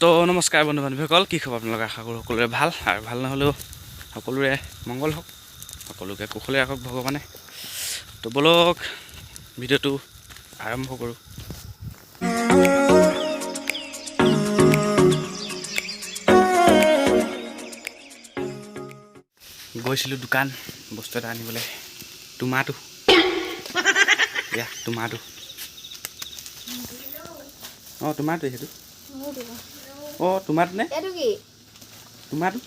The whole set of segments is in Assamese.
তো নমস্কাৰ বন্ধু বান্ধৱীসকল, কি খবৰ আপোনালোকে? আশা কৰোঁ সকলোৰে ভাল, আৰু ভাল নহ'লেও সকলোৰে মংগল হওক, সকলোকে কুশলে ৰাখক ভগৱানে। তো ব'লক ভিডিঅ'টো আৰম্ভ কৰোঁ। গৈছিলোঁ দোকান বস্তু এটা আনিবলৈ, টমাটো, ইয়া টমাটো, অঁ টমাটো সেইটো, অঁ টমাটো নে? এইটো কি? টমাটো।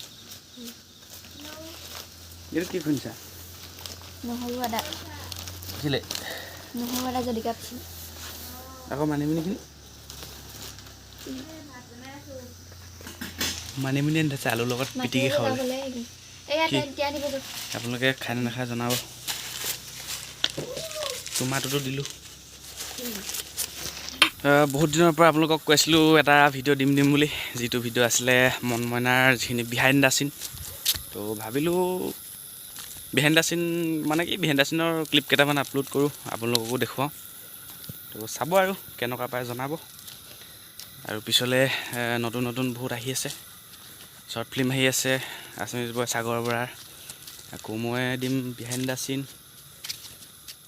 এইটো কি খুন্দিছা? নহৰু আদা। আছিলে নহৰু আদা জলকীয়া পিছি। আকৌ মানিমুনিখিনি, মানিমুনি আনি থৈছে আলুৰ লগত পিটিকি খাবলৈ। কি? আপোনালোকে খাই নে নাখায় জনাব। টমাটোটো দিলোঁ। বহুত দিনৰ পৰা আপোনালোকক কৈছিলোঁ এটা ভিডিঅ' দিম দিম বুলি, যিটো ভিডিঅ' আছিলে মন মইনাৰ যিখিনি বিহাইণ্ড the চিন। তো ভাবিলোঁ বিহাইণ্ড the চিন মানে কি, বিহাইণ্ড the চিনৰ ক্লিপ কেইটামান আপলোড কৰোঁ, আপোনালোককো দেখুৱাওঁ। তো চাব আৰু কেনেকুৱা পায় জনাব। আৰু পিছলৈ নতুন নতুন বহুত আহি আছে, শ্বৰ্ট ফিল্ম আহি আছে আছামিজ বয় সাগৰ বৰাৰ, আকৌ মই দিম বিহাইণ্ড the চিন।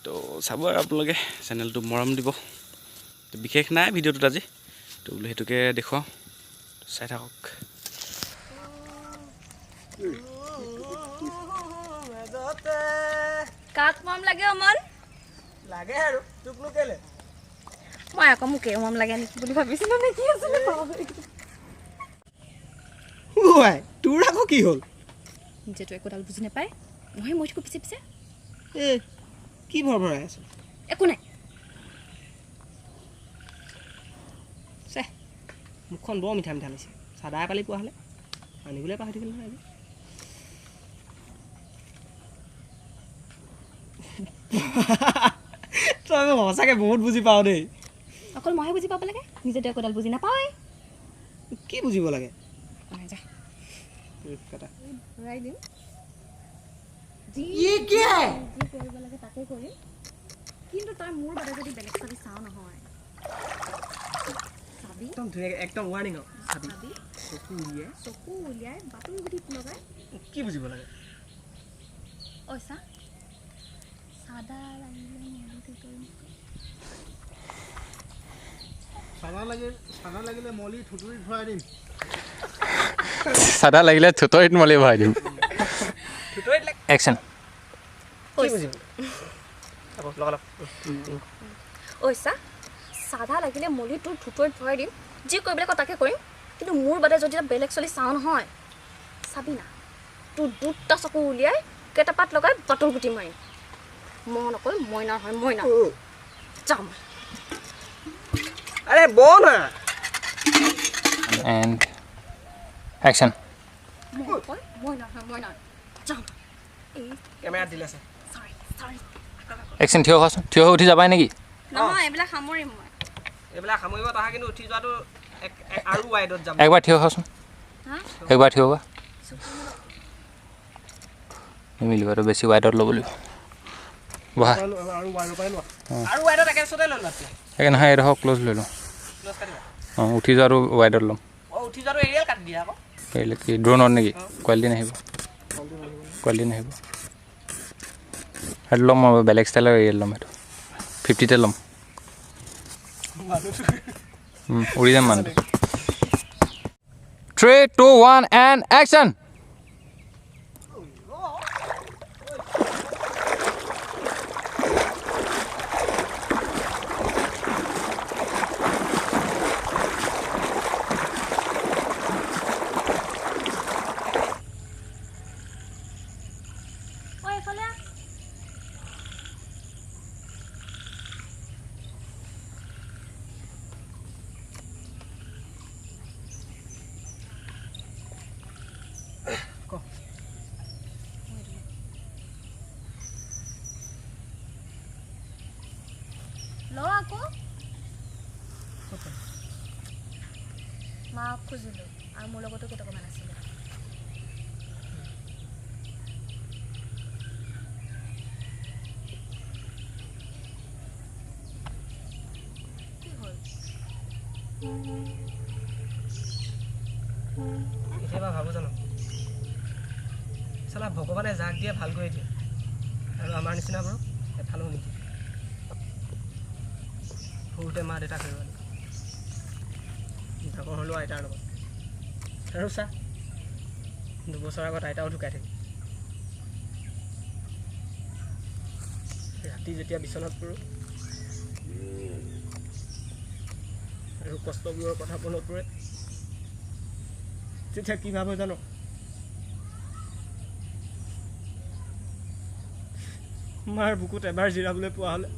তো চাব আৰু আপোনালোকে চেনেলটো মৰম দিব। তো বিশেষ নাই ভিডিঅ'টোত আজি, তো বোলো সেইটোকে দেখুৱাওঁ, চাই থাকক। কাক মৰম লাগে অমল? লাগে আৰু তোকনো কেলে? মই আকৌ মোকে মৰম লাগে নেকি বুলি ভাবিছিলো নে কি আছিলে। ঐ তোৰ আকৌ কি হ'ল? নিজেতো একোডাল বুজি নাপায়, মইহে মই থাকোঁ পিছে পিছে। এ কি ভৰ ভৰাই আছ? একো নাই। চে মুখখন বৰ মিঠা মিঠা লাগিছে, চাদা এপালি পোৱা হ'লে আনিবলৈ পাহৰি থাকিল নহয় আজি। তই সঁচাকৈ বহুত বুজি পাওঁ দেই। অকল মইহে বুজি পাব লাগে, নিজেতো একোডাল বুজি নাপাওঁৱেই। কি বুজিব লাগে? যা ভৰাই দিম, যি কৰিব লাগে তাকে কৰিম, কিন্তু তই মোৰ বাবে যদি বেলেগ ছোৱালী চাওঁ নহয়, চাবি একদম ধুনীয়াকৈ, একদম ৱাৰ্ণিং আৰু চাবি, চকু উলিয়াই, চকু উলিয়াই বাটৰ গুটিত লগাই। কি বুজিব লাগে? ঐ চা, চাদা লাগিলে মলি থুতুৰিত ভৰাই দিম। চাদা লাগিলে থুতৰিত মলি ভৰাই দিম। একশ্যন। ঐ চা, চাদা লাগিলে মলি তোৰ থুতৰিত ভৰাই দিম, যি কৰিবলৈ কয় তাকে কৰিম, কিন্তু মোৰ বাদে যদি বেলেগ ছোৱালী চাওঁ নহয়, চাবি না তোৰ দুটা চকু উলিয়াই কেইটাপাত লগাই বাটৰ গুটি মাৰিম। মই নকয় মইনাৰ হয় মইনা। যাম। আৰে বনা। And action. মইনাৰ হয় মইনাৰ। যাম। কেমেৰাত দিলে আছে। Sorry sorry. Action. থিয় হোৱাচোন, থিয় হৈ উঠি যাবাই নেকি? নহয়, এইবিলাক সামৰিম মই। এইবিলাক সামৰিব তাহা, কিন্তু উঠি যোৱাটো আৰু ৱাইডত যাব। একবাৰ থিয় হোৱাচোন, একবাৰ থিয় হোৱা। নিমিলিব, এইটো বেছি ৱাইডত ল'ব লাগিব। বহা। একে নহয়, এইডোখৰ ক্ল'জ লৈ লওঁ। অঁ, উঠি যোৱাটো ৱাইডত ল'ম। কি ড্ৰোনত নেকি? কোৱালিটি নাহিব, কোৱালিটি নাহিব। সেইটো ল'ম মই, বেলেগ ষ্টাইলৰ এৰিয়েল ল'ম, সেইটো 50তে ল'ম। উৰি যাম মানুহটো। 3 2 1 এণ্ড একশ্যন। ল আকৌ। মাক খুজিলোঁ আৰু মোৰ লগতো কেইটকামান আছিলে। কি হ'ল? কেতিয়াবা ভাবোঁ জানো, চালা ভগৱানে যাক দিয়ে ভাল কৰি দিয়ে, আৰু আমাৰ নিচিনাবোৰক এফালেও নিদিয়ে। সৰুতে মা দেউতাক হেৰুৱালোঁ, ডাঙৰ হ'লেও আইতাৰ লগত। আৰু চা, 2 বছৰ আগত আইতাও ঢুকাই থাকিল। ৰাতি যেতিয়া বিচনাত পৰোঁ আৰু কষ্টবোৰৰ কথা মনত পৰে, তেতিয়া কি ভাবোঁ জানো? মাৰ বুকুত এবাৰ জিৰাবলৈ পোৱা হ'লে।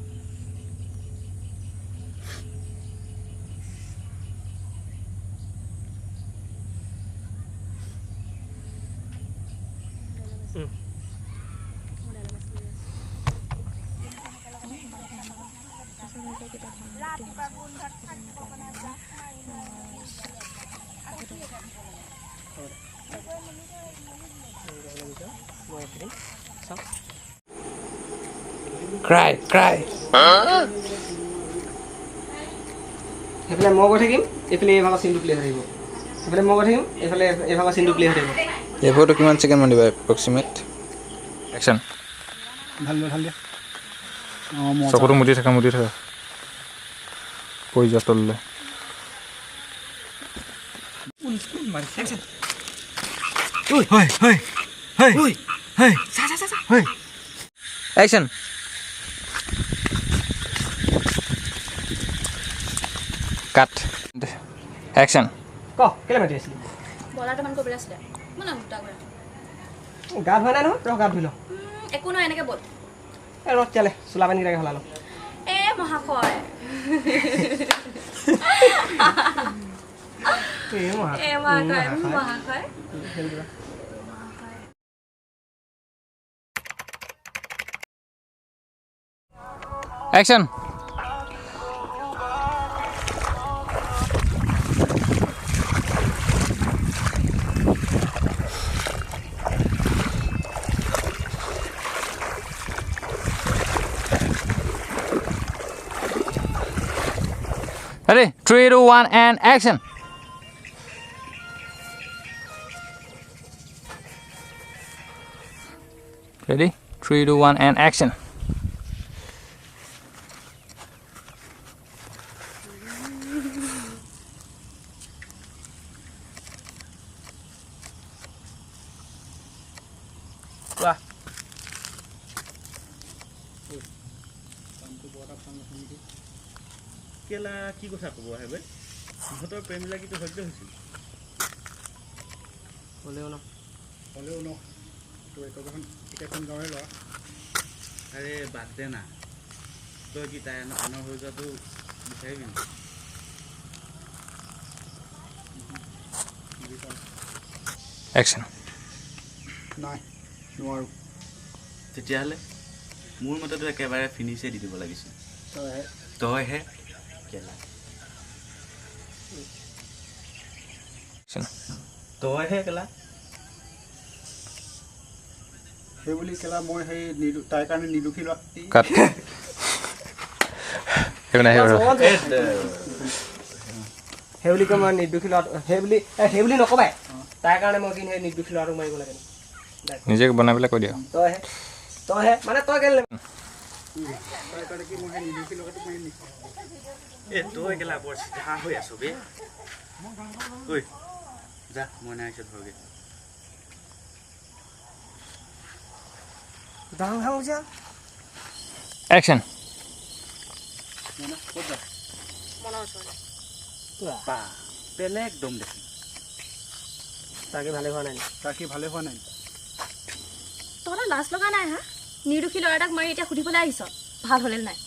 মই এইখিনি চাওঁ। Cry, cry. সেইফালে মই গৈ থাকিম, এইফালে এই ভাগৰ চিনটো প্লে হৈ থাকিব। সেইফালে মই গৈ থাকিম, এইফালে এই ভাগৰ চিনটো প্লে হৈ থাকিব। এই ফটো কিমান ছেকেণ্ড মান দিবা এপ্ৰক্সিমেট? একশ্যন। ভাল দিয়া, ভাল দিয়া। অঁ, মজা। চকুটো মুদি থাকা, মুদি থাকা, পৰি যোৱা তললৈ। একশ্যন। হয় হয় হয় হয়। চা চা চা চা। হয়, একশ্যন। কাট, একশ্যন। ক, কেলৈ মাতি আছিলি? বজাৰ কেইটামান কৰিবলৈ আছিলে মই দুটা কৰা। গা ধোৱা নাই নহয়, ৰ গা ধুই লওঁ। একো নহয়, এনেকৈ ব'ল। এই ৰ তেতিয়াহ'লে, চোলা পানীকেইটাকে সলাই লওঁ। এ মহাশয়। এই মহা- এ মহাশয়, মহাশয়। খেলি দিবা। Action. Ready? 3, 2, 1, and action. Ready? 3, 2, 1, and action. কোৱা। কেলা, কি কথা ক'ব আহে বে? ইহঁতৰ প্ৰেম লাগিটো সহ্য হৈছিল। হ'লেও ন। হ'লেও ন, তোৰ একেখন গাঁৱৰে ল'ৰা। আৰে বাদ দে না, তই কি তাই আনৰ হৈ যোৱাটো বিচাৰিবি নেকি? Action. নাই, নোৱাৰোঁ। তেতিয়াহ'লে মোৰ মতেতো একেবাৰে ফিনিছে দি দিব লাগিছিল। তইহে। তইহে কেলা। Action. তইহে কেলা। সেই বুলি কেলা মই সেই নিৰ্দোষ, তাইৰ কাৰণে নিৰ্দোষী ল'ৰা Cut. একো নাই, সেইবোৰ। সেই বুলি কয় মই নিৰ্দোষী ল'ৰাটো, সেই বুলি নকবাই, তাৰ কাৰণে মই কিন্তু সেই নিৰ্দোষী ল'ৰাটোক মাৰিব লাগে নেকি? নিজে বনাই পেলাই কৈ দিয়া। তইহে, তইহে মানে তই কেলে তাইৰ কাৰণে কি মই সেই নিৰ্দোষী ল'ৰাটোক মাৰিম নেকি? এ তই কেলা বৰ চিধা হৈ আছ বে। ঐ যা, মই নাই আহিছোঁ ধৰগে। ডাঙৰ ভাঙ যা। Action. মইনা, ক'ত যা? মনৰ ওচৰলৈ। বা, বেলেগ দম দেখোন। তাকে ভালে হোৱা নাই নেকি? তাৰ কি ভালে হোৱা নাই? তহঁতৰ লাজ লগা নাই হা? নিৰ্দোষী ল'ৰা এটাক মাৰি এতিয়া সুধিবলৈ আহিছ ভাল হ'লে নাই?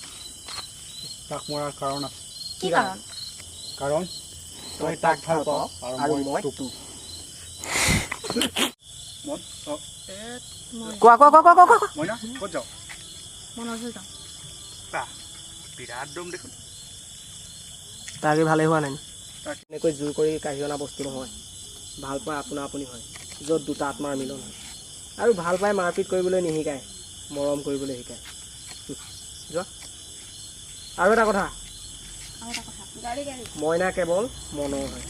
তাক মৰাৰ কাৰণ আছে। কি কাৰণ? কাৰণ তই তাক ভাল পাৱ আৰু মই তোক। মন অ এ কোৱা কোৱা কোৱা কোৱা কোৱা কোৱা। মইনা, ক'ত যাওঁ? মনৰ ওচৰলৈ যাওঁ। বা, বিৰাট দম দেখোন। তাকে ভালে হোৱা নাই নেকি? তাক এনেকৈ জোৰ কৰি কাঢ়ি অনা বস্তু নহয়। ভাল পোৱা আপোনা আপুনি হয়, য'ত দুটা আত্মাৰ মিলন হয়। আৰু ভাল পাই মাৰপিট কৰিবলৈ নিশিকায়, মৰম কৰিবলৈ শিকায়। যোৱা। আৰু এটা কথা। আৰু এটা কথা, গাড়ী গাড়ী। মইনা কেৱল মনৰ হয়।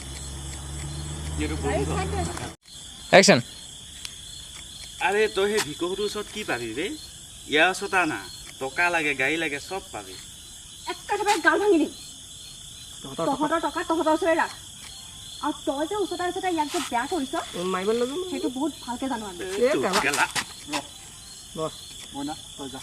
একশ্যন। আৰে তই সেই ভিকহুটোৰ ওচৰত কি পাবি বে? ইয়াৰ ওচৰত আনা টকা লাগে, গাড়ী লাগে, চব পাবি। একেবাৰে গাল ভাঙি দিম। তহঁতৰ টকা তহঁতৰ ওচৰতে ৰাখ। আৰু তই যে ওচৰতে ওচৰতে ইয়াক যে বেয়া কৰিছ, সেইটো বহুত ভালকে জানো আমি। মইনা তই যা।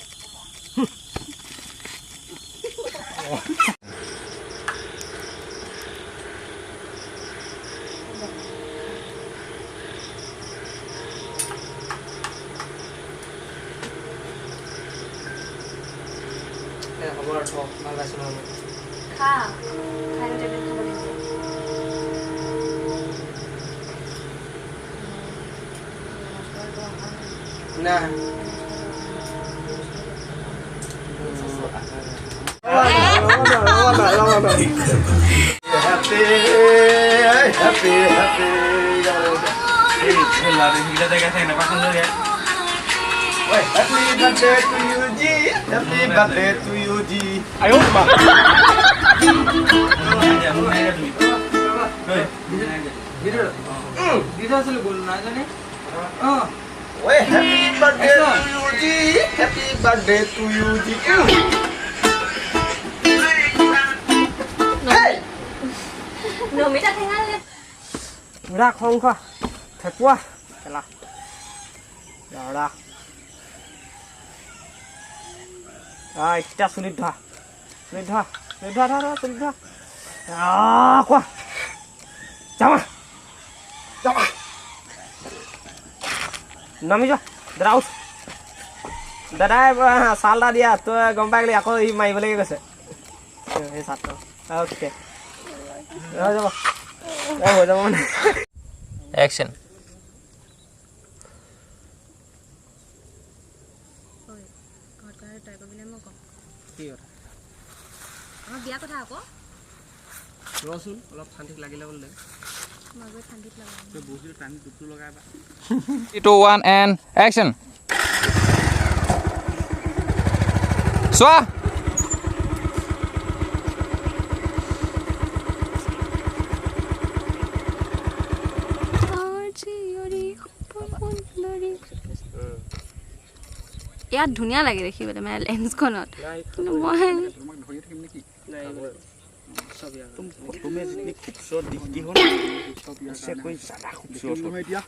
হ'ব আৰু থ, ভাল পাইছোঁ নহয় মই। খা, খাই লৈ টেবলেট খাব লাগিব। না Happy birthday to you, G. Happy birthday to you, G. আয়ো মা। Happy birthday to you, G. Happy birthday to you, G. Hey! Namita ঠেঙাল পুৰা খং খোৱা ফেকুৱা খেলা ল'ৰা। এতিয়া চুলিত ধোৱা, চুলিত ধোৱা, চুলিত ধোৱা, ধোৱা, চুলিত ধোৱা। কোৱা যামা যামা, নামি যোৱা দাদা, উঠ। দাদাই চাল এটা দিয়া তই গম পাই গ'লি, আকৌ ই মাৰিবলৈকে গৈছে সেই চালটো। অ'কে হৈ যাব, হৈ যাব মানে। একশ্যন। কি কথা? আমাৰ বিয়া কথা আকৌ। ৰচোন অলপ শান্তিত লাগিলে বোলে। 3, 2, 1 and action. চোৱা ইয়াত ধুনীয়া লাগে দেখিবলৈ মানে লেন্সখনত, কিন্তু মই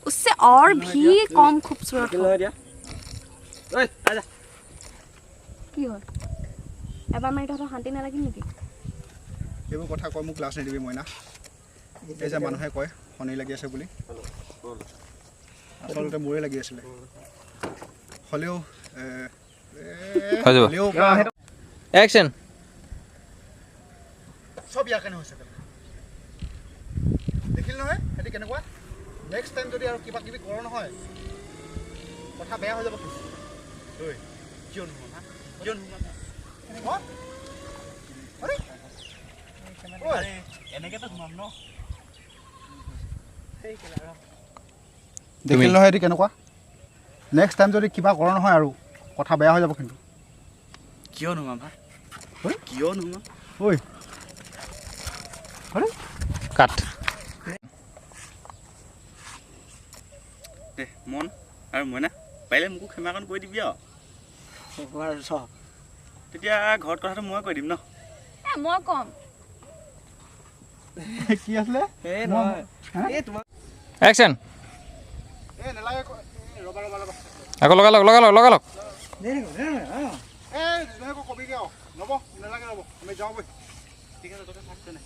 उससे और भी कम खूबसूरत हो। কি হ'ল এবাৰ মাৰি তহঁতৰ শান্তি নালাগিল নেকি? এইবোৰ কথা কয় মোক ক্লাছ নিদিবি মইনা। এই যে মানুহে কয় শনি লাগি আছে বুলি, আচলতে মোৰে লাগি আছিলে। হ'লেও একশ্যন। চব ইয়াৰ কাৰণে হৈছে, দেখিল নহয় সিহঁতি কেনেকুৱা। নেক্সট টাইম যদি আৰু কিবা কিবি কৰ নহয়, কথা বেয়া হৈ যাব। ঐ কিয় নোহোৱা হা, কিয় নোহোৱা? এনেকেতো সোমাম ন। দেখিল নহয় সিহঁতি কেনেকুৱা। নেক্সট টাইম যদি কিবা কৰ নহয় আৰু কথা বেয়া হৈ যাব কিন্তু। কিয় নোহোৱাম হা, কিয় নোহোৱাম? ঐ কাট দে মন আৰু মইনা, পাৰিলে মোকো ক্ষমাকণ কৰি দিবি আৰু। তেতিয়া ঘৰত কথাটো মই কৈ দিম ন। মই কম কি আছিলে? একশ্যন। আকৌ লগালগ লগালগ লগালগ। ঠিক আছে, তই থাক তেনে।